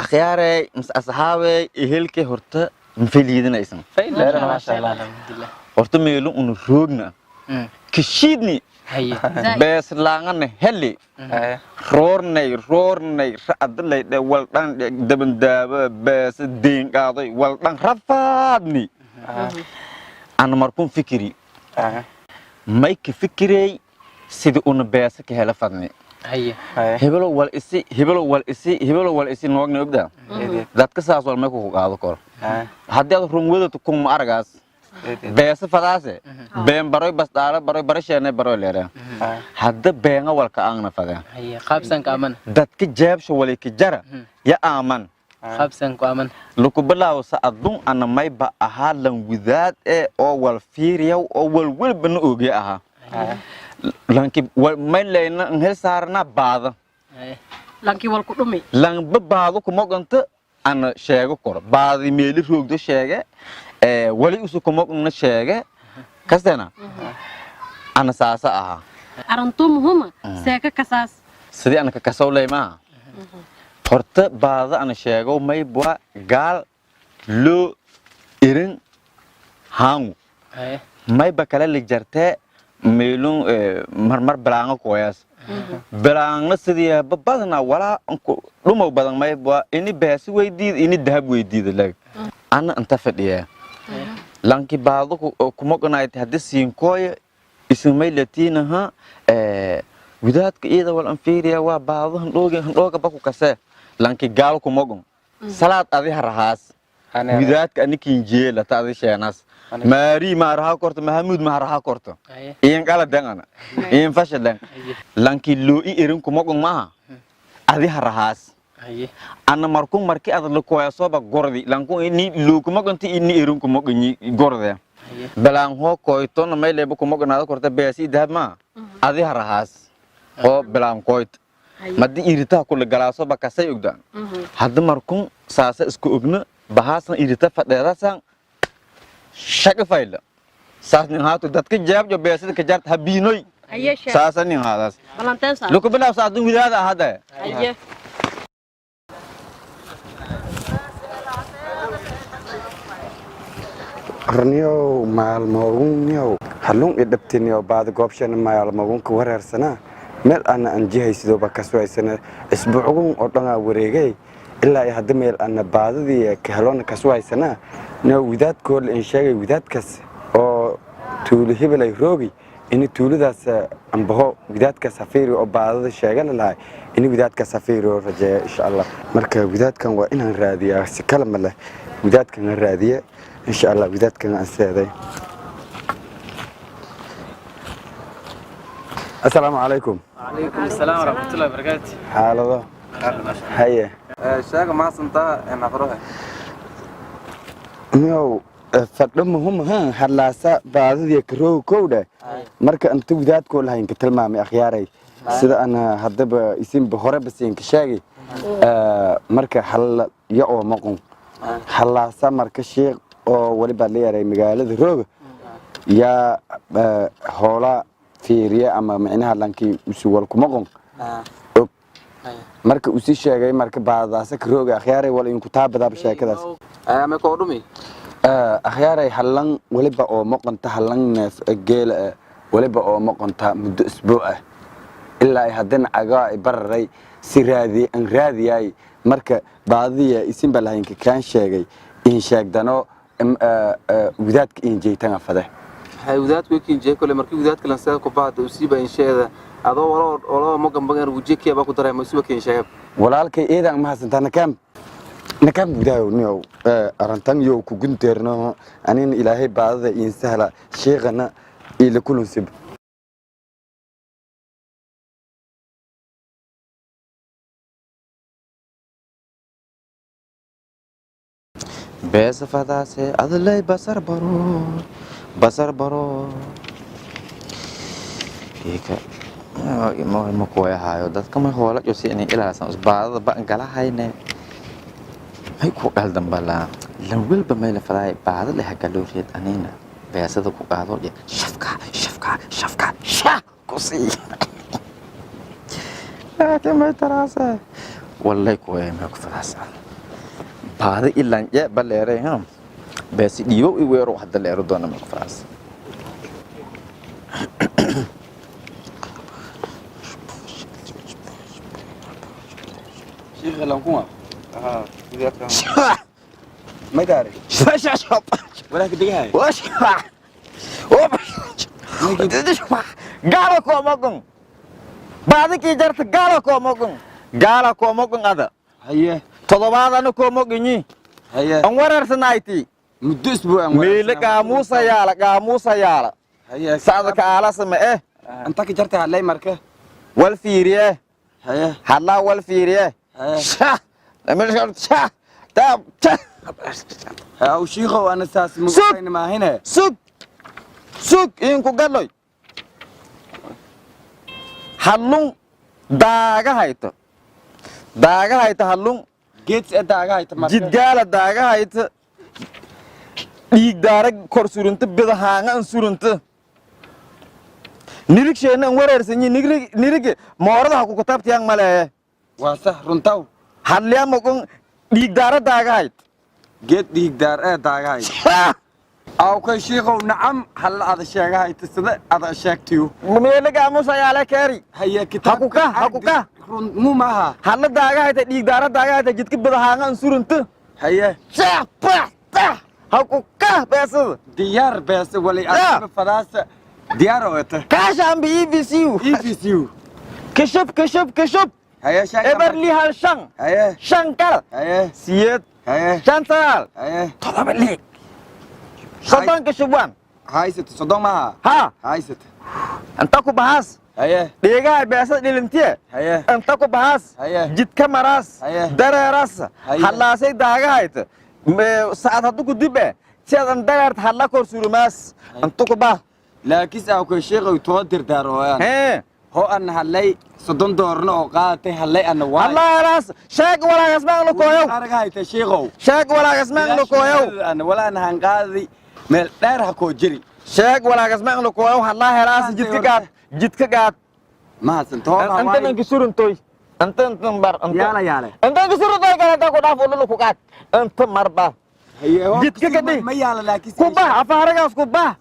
Akhyaarey mise asxaabey, ehelkay, horta mafeliidinaysan? Faylana, maasha Allah, alxamdulillah. Horta meelu una roogna kashiidni beeslaangana heli roornay roornay ra'adalay dhe waldhan dabandaaba beesa deen qaaday waldhan rafaadni. Ana markun fikiri, may ka fikirey sidii una beesa ka hela fadni. Hebelo wal isi, hebelo wal isi, hebelo wal isi noogna ogda dadka saas wal may ku qaado koro. Haddii aad run wadato kun ma aragaas beesa fadaase been baroy basdaala baroy barasheenay baroy leere hadda beenga walka aangna fadee. Qaabsanka aman. Dadka jeebsha wali ka jara ya aaman. Qaabsanku aman. Laku bilaawo sa'adun ana mayba ahaa lan widaad ee oo wal fiiriyaw oo wal welbana oogya ahaa lanki may layna n hel saarana baada. Lankii wal ku dhumi. Lanba baado kumoganta ana sheego koro baadi meeli roogdo sheege ee wali usu kumogna sheege kastena ana saasa ahaa. Arintuu muhuma seeka kasaas. Sidii ana ka kasawlay maaha. Horta baada ana sheego maybwa gaal loo irin haangu mayba kale la jartee meelun marmar bilaanga kooyaas bilaangna sidii badana walaa dhumow badan maybwa ini beesi weydiid ini dahab weydiida lag ana inta fadhiya lanki baado kumoganayti haddii siinkooya isin may latiinaha widaadka iyada wal anfiiriya waa baado handhooga handhooga baku kasee lanki gaal kumogon salaad adi harahaas widaadka anikin jeela ta adi sheenas maari maaraha korto mahamuud maaraha korto iin qala dangana iin fasha dang lanki loo i erin kumogon maha adi harahaas. Ana markun marki ad la koyasoba gordi lankun ini loo kumogonti ini erin kumogonyi gorde balaan hoo koytona may leba kumogonaada korta beesi dahab ma adi harahaas hoo bilaan koyt madi iritaha kula galaasoba kasay ogda hadda markun saasa isku ogna bahaasan irita fadheedasan shaqa fayla saas nin haato dadka jaabjo beesida ka jaarta habiinoy. Haye sheekh. Saasa nin haadaas. Balanteen saa. Luku bilaw saadun widaada ahada. Haye. Rniyow maalmooguniyow halluun i dhabtiniyow baadi goobshana maalmoogunka wareersanaa meel ana aan jihaysidooba kaswaysana isbuucgun oo dhanaa wareegay ilaa iyo hadda meel ana baadidii ka helona kaswaysanaa niyow widaadkoola in sheegay widaadkaas oo tuulo hebelay roogi ini tuuladaas ambaho widaadkaas hafiiri oo baadada sheegana lahay ini widaadkaas hafiiri oo rajeeya insha Allah. Marka widaadkan waa inaan raadiyaa, si kale ma leh, widaadkan aan raadiye insha Allah, widaadkan aan seeday. Assalaamu calaykum. Calaykum asalaam waraxmatullahi wabarakaatu. Xaalado haye? Sheega maasantaa naqrohe. Niyow fadho muhum hadlaasa baadidii karooga kowdha marka inta widaadkoo lahayn ka tilmaamay akhyaaray sida ana haddaba isinba horeba siinka sheegay. Marka hal ya oo maqon hallaasa marka sheekh oo waliba la yaray magaalada rooga yaa hoola fiiriya ama micnaha lankii usuwal kumaqon og marka uu sii sheegay marka baadadaasa karooga akhyaaray wal inku taabadaaba sheekadaas. Ama koo dhumi. Akhyaaray hallan waliba oo moqonta hallan neef geela ah waliba oo moqonta muddo isbuuc ah ilaa ay haddana cagaa ay bararay si raadi aan raadiyay marka baadiya isinba lahaynka kaan sheegay in sheegdano widaadka in jeeytanga fade. Hay wadaadku kinjee kole markii wadaadka lan seeda ku baada usiiba insheeda adoo walo walo ma gambagan wujikiya ba ku dareemo usiiba kin sheegay. Walaalkay eedaan ma hasantaa nakaam nakaam gudaayo niyow arrintan yow ku gunteerno anina ilaahay baadada iin sahla sheekhana iila kulunsib. Beesa fadaase adlay basar baro basar baro ika ma kuwayahayo dadka may hoola josi inay ilaalsan usbaadada ba galahayne may ku qaldan balaa lan walba may la fadaay baada leh galoreed anina beesada ku qaado je shafka shafka shafka sha ku sii laakiin may taraase wallay kuwaya may ku fadaasa. Baada ilan je baleeray ha beesi dhiibo i weero hadda leero doona marka faras. Shiikha lankuma. Aha, wadaadka. Ma gaari walaa ka degahay. Gaala koomogun baadi kii jarta gaala koomogun gaala koomogun ada. Haye. Todobaadana koomogunyi. Haye. An wareersanayti. Muddo isbuuc. Meele qaamuusa yaala qaamuusa yaala. Haye. Sacda ka aalasama eh. Inta ka jarta hadlay marka. Wal fiiriye. Haye. Hadlaa wal fiiriye. Haye. Sha sha taab ta. Aw shiikhow ana saas Sug! mugayna maahine. Sug sug inku galoy hallun daaga hayto daaga hayto hallun. Geeds ee daaga hayta marka. Jidgaala daaga hayto dhiig daara kor surunta bidahaanga an surunta nirigsheenna an wareersanyi nirigi moorada ha kukutabtiyang maleeye. Waa sax runtaw. Hadliyamogon dhiig daara daaga hayt. Geed dhiig daar ee daaga hayta. Aw kay shiikhow nacam hal ada sheega hayta sida ada sheegtiyo. Meele gaamusa yaale keeri. Haye kitaab. Hakuka, hakuka. Run mu maaha. Hadla daaga hayta dhiig daara daaga hayta jidka bidahaanga an surunta. Haye. Hakuka beesada. Diyaar beese wali Ya. adiga fadaasa diyaar oo eta. Kaashaanba EVCU. EVCU. Kashub kashub kashub. Haye sheega. Eberli hal shan. Haye. Shan kal. Haye. 8. Haye. 5 9. Haye. 7 6. 30 kashubwan. Haysata soddon maaha. Ha. Haysata. Inta ku bahaas. Haye. Dheegaha beesada dhilintiye. Haye. Inta ku bahaas. Haye. Jidka maraas. Haye. Dareeras. Haye. Hallaasay daaga hayta. Saacad haddu ku dib eh si adan dareert hadla kor surumaas inta ku bah. Laakiinse aw kay sheeqow too dirdaarooyaan. Hee. Hoo an hadlay 30 doorna oo qaadatay hadlay ana waay. Hallaas sheeg walaagas maan la kooyow. Araga hayta sheeqow. Sheeg walaagas maan la kooyow. Ana walaa ana han qaadi meel dheer ha koo jiri. Sheeg walaagas maan la kooyow hadlaa helaas jidka gaad jidka gaad. Mahadsan too Anta nanki suruntoy anta anta bar anta. Yaala yaale. Anta nanki suruntoy kale anta ku dhaaf ululu ku qaad anta marba. Haye hoo Jidka ka dhig. ma yaala laakiin Ku bah afaaragaas ku bah.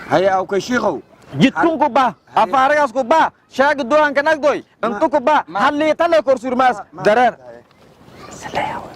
Haye aw kay sheeqow. Jidkun ku bah afaaragaas ku bah sheeg duwanka nagdoy anta ku bah hallii tale kor surmaas dareer.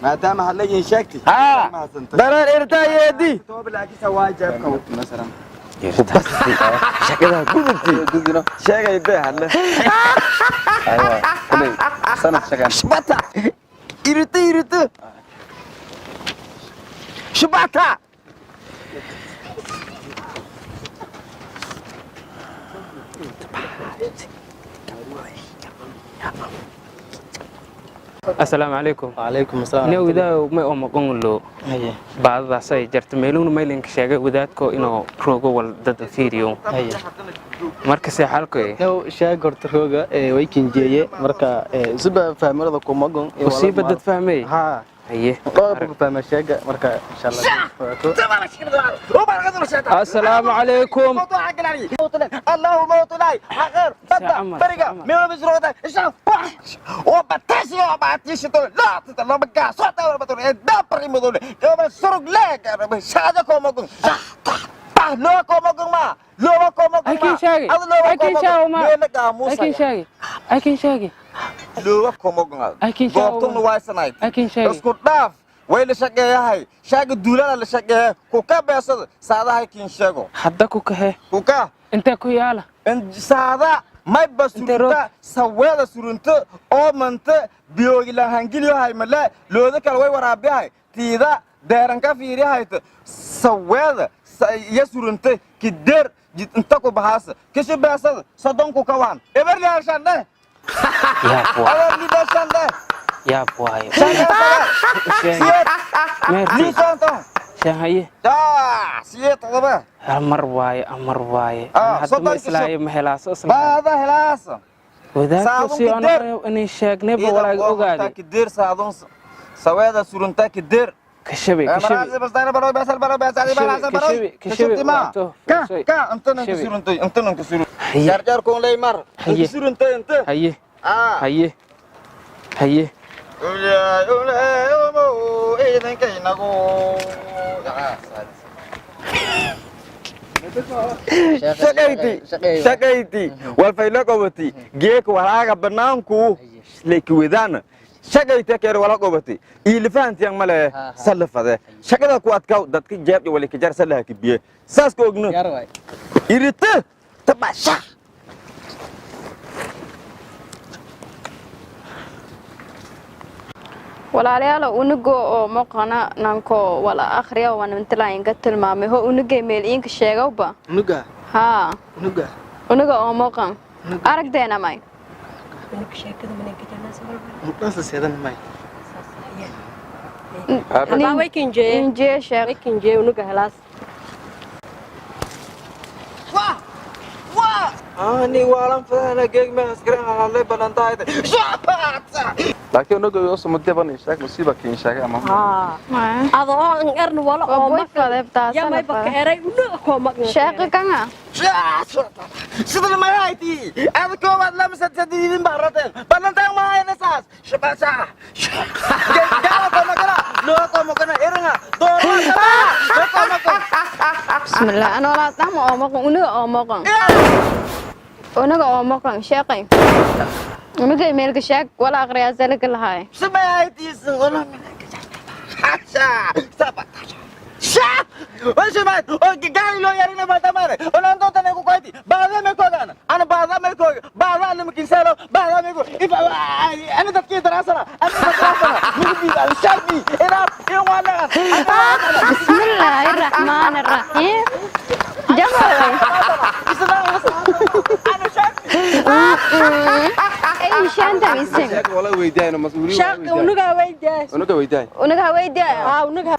Maadaama hadlay in sheegtay. Ha dareer irtaa yeedi. Tooba laakiin waa jeebka. Masalan. Shaqada gudubti Gudbino. sheegay bee hadle. Aywa. Kulay sanad shaqaan. Shbata irita irita shbata. Asalaamu calaykum. Wacalaykum asalaam. Nin wadaad may oo maqon loo. Haye. Baadadaas ay jarta meeluna maylinka sheegay wadaadko inuu roogo wal dad fiiriyo. Haye. Marka see xalku eh. Now sheeg horta rooga ee way kinjeeye marka suba fahmada ku magon. Usiiba dad fahmay. Ha. Haye. Dhowr ku fahma sheega marka insha Allah. Asalaamu calaykum. الله موت لاي حقير بدا بريقة ميرو بزروتا إشان وبتاشي وباتيش لا تطلع بقى صوت ولا بتقول دبر مدول يوم السرق لا شاذ كومكم لو كومكم ما لو كومكم Ay kin sheegay. Ay kin sheegay ma. Ay kin sheegay. Ay kin sheegay. لو كومكم Ay kin sheegay. goobtuna waa sanayd Ay kin sheegay. Isku dhaaf way la shaqeeyahay shaaga duulada la shaqeeya ku ka beesada saadahay kin sheego. Hadda ku kahe. Ku ka Intee ku yaala? In saada mayba Intee roog? Surunta saweeda surunta oo manta biyoogilan hangiliyohay male looda kale way waraabiyahay tiida deeran ka fiiriyahayta saweeda iya surunta kideer jid inta ku bahaasa kishi beesada 30 ku kawaan eberli halshandhe. Yaab waay. Eberli beshandhe. Yaab waay. 5 8 Meerti. 6 Shan haye. 8 7. Hal mar waaye amar waaye. Ah, Hadda ma 30 islaayo ma helaaso isla. Baada helaasa. Wadaadku Saadun si kideer. aan inay sheegnayba walaaga ogaaday. Kideer saadun saweeda surunta kideer. Kashabe kashabe. Kashabe, kashabe, Haye. Haye. Haye. Haye. Haye. Ciidankaynagu. Shaqayti shaqayti walfaylo qobati geeka walaaga banaanku lekiwadaana shaqayti keer wala qobati iilifahantiyan male salafade shaqada ku adkaw dadka jeebdi wali kajar salaha kibiye saas ku ogno Diyaar waay. Irita tabasha. Walaalayaal, unugo oo moqana nanko wala akhriya waan inta inka tilmaamay ho unugay meel inka sheegawba. Unuga? Haa. Unuga? Unuga oo moqan aragteena may. Unugdaas seedan may. Baa way kinjeeye. Injee sheekh. Way kinjeeye unuga helaas. Ani waalan fadana geeg ma askari halay banantaayda. Laakiin unuga yoo sumadiya ban sheeg musiiba kiin sheegay ama. Haa, ada oo an erna wala waa oo boy maqan fadeebtaa. ya may baka eray unuga koo maqan. Sheekha kanga. Sidana mahayti ada koowaad lama sadsadidin baa rateen banantaan mahayna saas shabasa gaala komakana loo komakana iringa dooro komakana. Bismillah, ana walaa dama oo moqan unuga oo moqan unuga oo moqan sheekhay unugay meelka sheeg wala akhriyaa saliga lahaay. Bismillaahi raxmaani raxiim jabaway ay shanta isin. Sheeg wala weydiiyayno mas'uuliyiin. Sheekh unuga weydiiyay. Unuga weydiiyay. Unuga weydiya. Haa, unuga.